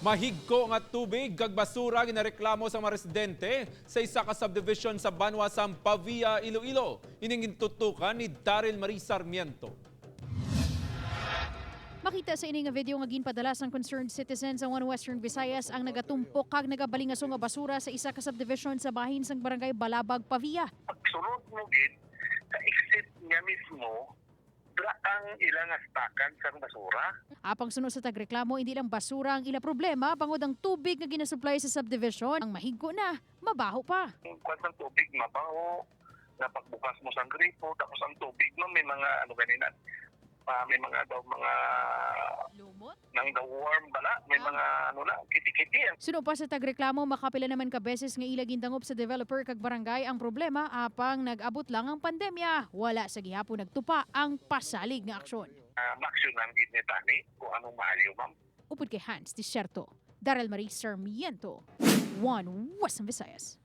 Mahigko nga tubig kag basura ginareklamo sa mga residente sa isa ka subdivision sa Banwa sa Pavia, Iloilo. Ining tutukan ni Daryl Marie Sarmiento. Makita sa ini nga video nga ginpadala sang concerned citizens sa One Western Visayas ang nagatumpok kag nagabalingaso nga basura sa isa ka subdivision sa bahin sang Barangay Balabag, Pavia. Pagsulod mo gid sa exit niya mismo, dra ang ilang stakan sa basura. Apang suno sa tagreklamo, hindi lang basura ang ila problema, bangod ang tubig nga ginasupply sa subdivision, ang mahigko na, mabaho pa. Ang kwan ng tubig mabaho, na pagbukas mo sa gripo, tapos ang tubig mo may mga ano ganina, may mga daw mga Lumot? nang daw worm bala, may mga ano na, kiti-kiti. Suno pa sa tagreklamo, makapila naman ka beses nga ila gindangop sa developer kag barangay ang problema apang nag-abot lang ang pandemya. Wala sa gihapon nagtupa ang pasalig nga aksyon. Maaksyonan gid ni tani kung anong maayo, ma'am. Upod kay Hans Desierto, Daryl Marie Sarmiento, One Western Visayas.